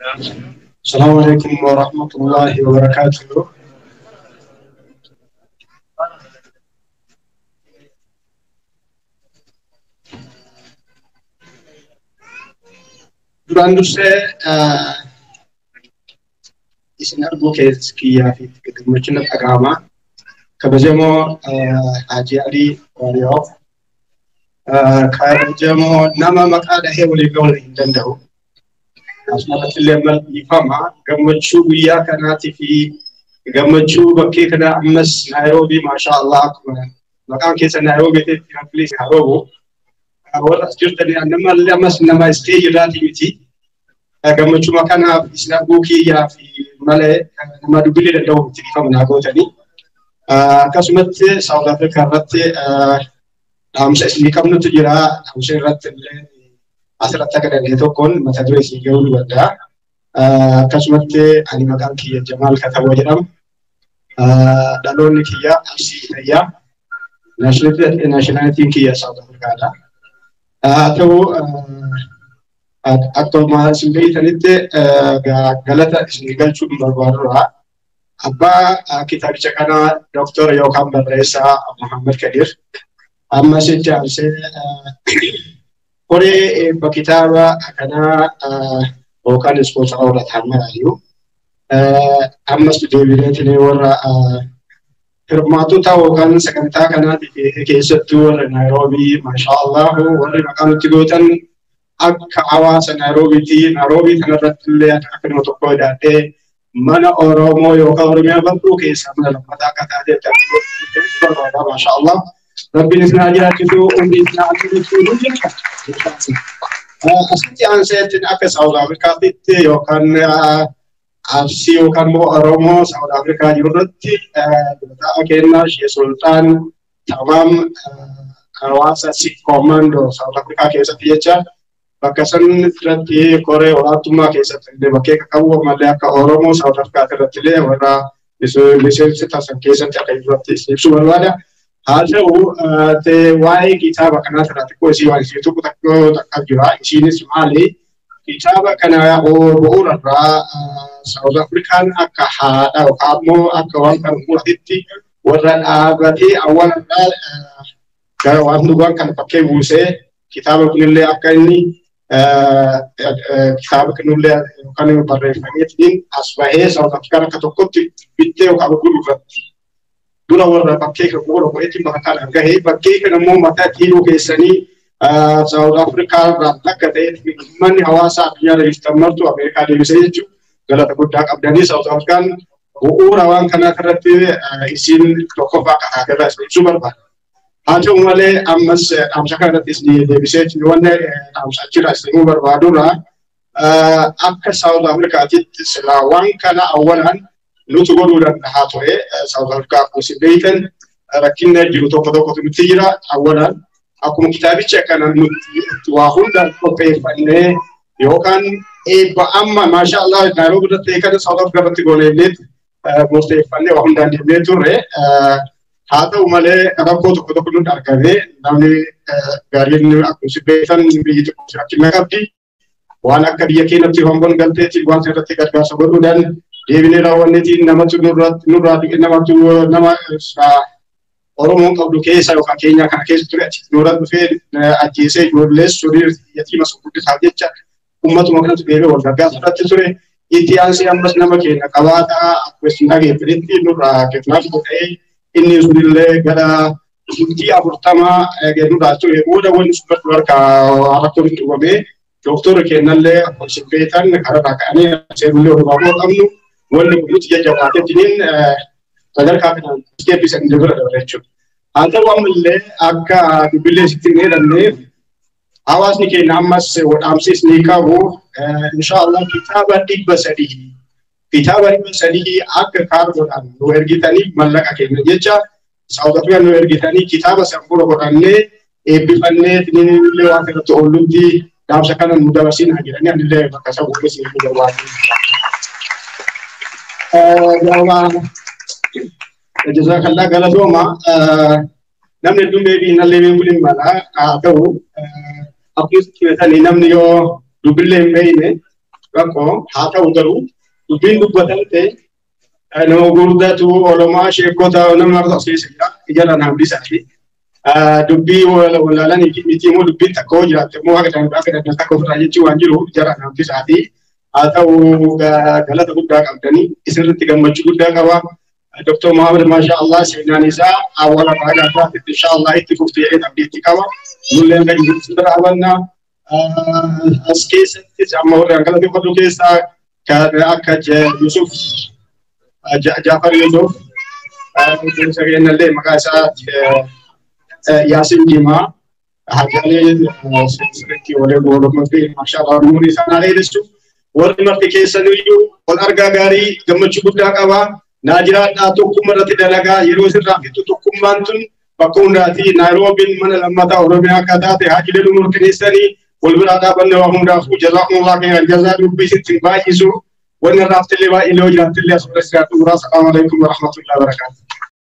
السلام عليكم ورحمة الله وبركاته. Duraan dursee isin arguu kiyyaa fi gammachuun dhaga'ama. Kabajamoo Haji Alii Waariyoo, kabajamoo nama maqaa dhahee walii gahuu hin danda'u. Asumarratti illee dhiifama. Gammachuu guyyaa kanaatii fi gammachuu bakkee kana ammas Naayiroobii, maashaa Allah, akkuma maqaan keessa Naayiroobii ta'etti haflee haa roobu. Warra as jirtanii namallee ammas nama isteeji irraatii miti. Gammachuma kanaaf isin arguu kiyyaa fi malee nama dubbilee danda'u miti, dhiifama naa gootanii. Akkasumatti Saawud Afrikaa irratti dhaamsa isinii qabnutu jira. Dhaamsa irratti illee asirratti akka danda'e tokkoon mata duree isin gahuu ni danda'a. Akkasumatti ani maqaan kiyya Jamaal Kataboo jedhama. Dhaloonni kiyya Arsii Itayyaa. Naashinaalitiin kiyya Saawud Afrikaadha. Haa ta'u, akkuma isin beektanitti galata isin galchuu hin barbaadudha. Abbaa kitaabicha kanaa Dooktor yookaan barreessaa Muhammad Kadir. Ammas itti aansee horee eebba kitaaba kanaa yookaan ispoonsara warra ta'an maraayyuu. Ammas deebineetiin warra hirmaattota yookaan sagantaa kanaati keessattuu warra Naayiroobii, maashaa Allah, warri maqaa nutti gootan akka hawaasa Naayiroobiiti. Naayiroobii kanarratti illee akka nama tokko hidhaadhee mana Oromoo yookaan Oromiyaa bal'oo keessaa mana lammataa akka taatetti barbaada, maashaa Allah. Rabbiin isin haa jiraachisu, umrii isin haa jiraachisuu jecha. Asitti aanseetiin akka Saawud Afrikaatti yookaan Arsii yookaan immoo Oromoo Saawud Afrikaa jiru irratti dalataa kennaa Shee Sultaan Tamaam hawaasa Sik Commando Saawud Afrikaa keessatti jecha bakka san irratti koree olaantummaa keessatti illee bakkee qabu, ammallee akka Oromoo Saawud Afrikaa irratti illee warra miseensota san keessatti akka irratti ibsuu barbaada. Haa ta'u, waa'ee kitaaba kanaa irraa xiqqoo isii waan isii tokko tokko takka jira. Isiinis maali? Kitaaba kana bu'uura irraa Saawud Afrikaan akka haadha yookaan immoo akka waan kana bu'uuratitti warra dhaabatee awwaala gara waan dhugaan kana bakkee buusee kitaaba kunillee akka inni kitaaba kunillee yookaan barreeffameetiin as bahee Saawud Afrikaan akka tokkotti bittee yookaan gurguruu irratti dura warra bakkee kan bu'uura godheetiin bakka kana gahee, bakkee kana immoo mataa kiiloo keessanii Saawud Afrikaa irraa akka ta'e uummanni hawaasaa addunyaa irra jirtan martu Ameerikaa deebisee jechuudha. Galata guddaa qabdanii Saawud Afrikaan bu'uura waan kanaa irratti isiin tokkoffaa akka taate irraa isin ibsuu barbaada. Haa ta'u malee, ammas dhaamsa kana irratti isin deebisee wanni dhaamsa achirraa isin himuu barbaadurraa akka Saawud Afrikaatitti silaa waan kana awwalaan nuti godhuu danda'a ture. Saawud Afrikaa akkuma isin beektan rakkinna jiru tokko tokkotu nutti jira. Awwalaan akkuma kitaabicha kana nuti waa hundaan qopheeffannee yookaan eebba amma maasha Allah Naayiroobii irratti kana Saawud Afrikaa irratti gooneellee murteeffannee waa hundaan deemnee turre. Haa ta'u malee, rakkoo tokko tokko nutti argame. Namni gaariin akkuma isin beektan biyyi tokko rakkina qabdi. Waan akka biyya keenyatti hongoon galteetti waan irratti gargaarsa godhuudhaan deebinee raawwanneetiin namatu nurraa namatu nama Oromoon qabdu keessa yookaan Keenyaa kana keessa ture achitti nurra dhufee ajjeesee ijoollee surii yatiima sun guddisaaf jecha uummatuma kanatu deebi'ee wal gargaarsa irratti ture. Itti aansee ammas nama keenya qabaataa akkuma isin dhageeffanitti nurraa kidnap ta'ee inni sunillee gara bultii 40 nurraa ture booda wanni sun harka rakkoon itti uumamee dooktorri kennallee akkuma isin beektan kararraa ka'anii seerullee odumaa qabnu wanni kun nuti jajjabaateetiniin sadarkaa kanaan isteeppii san bira dabre jechuudha. Haa ta'u, ammallee akka dubbillee sitti hin jedhamneef hawaasni keenya ammas wadhaamsis ni qabu, inshaallah kitaaba 300, kitaaba 300 akka kaargoodhaan nu ergitanii mallaqa keenya jecha Saawud Afrikaa nu ergitanii kitaaba san bura godhannee eebbifannee illee waan irratti oollutti dhaamsa kana nu dabarsin jedhanii anillee bakka isa bu'ee siin barbaadu. Jazakallah, galatooma. Namni hedduun beebii nallee beekuu hin mala. Haa ta'u, akkuma sitti namni yoo dubbillee hin beekne Rakkoo haa ta'u garuu dubbiin dubbatamte nama gurguddatu olomaa sheekota nama barsiisa jira ijala naaf dhisaati. Dubbii walaalanii fi miti immoo dubbiin takka hoo jiraatte immoo haga danda'a takka ofirraa jechuu waan jiru ijala naaf dhisaati. Haa ta'u galata guddaa qabdanii isirratti gammachuu guddaa qaba. Dr. Muhammad masha Allah seenaan isaa awwaala ragaa insha Allah itti fufti jedhee abdiitti qaba. Nullee hanga jirutti bira hawannaa. As keessattis amma warri galateeffadhu keessaa akka Yusuf Jaafar Yusuf kennallee maqaa isaa Yaasin Diimaa Hajaalee sirriitti walii goolummaa fi masha Allah umurii isaa dheeressu. Warri marti keessaniyyuu wal argaa gaarii gammachuu guddaa qaba. Naa jiraadhaa, tokkummaa irratti dalagaa yeroo sirraa fixu tokkummaan tun bakka hundaati. Naayiroobiin mana lammataa Oromiyaa akka taate haajilee nu murteessanii wal biraa dhaabanne waa hundaafuu jazakumullah khairan jazaa dubbii sitti hin baay'isu. Wanni irraaftillee baay'ee yoo jiraattillee asirra jiraatu. Salaamu alaikum warahmatullahi wabarakatuh.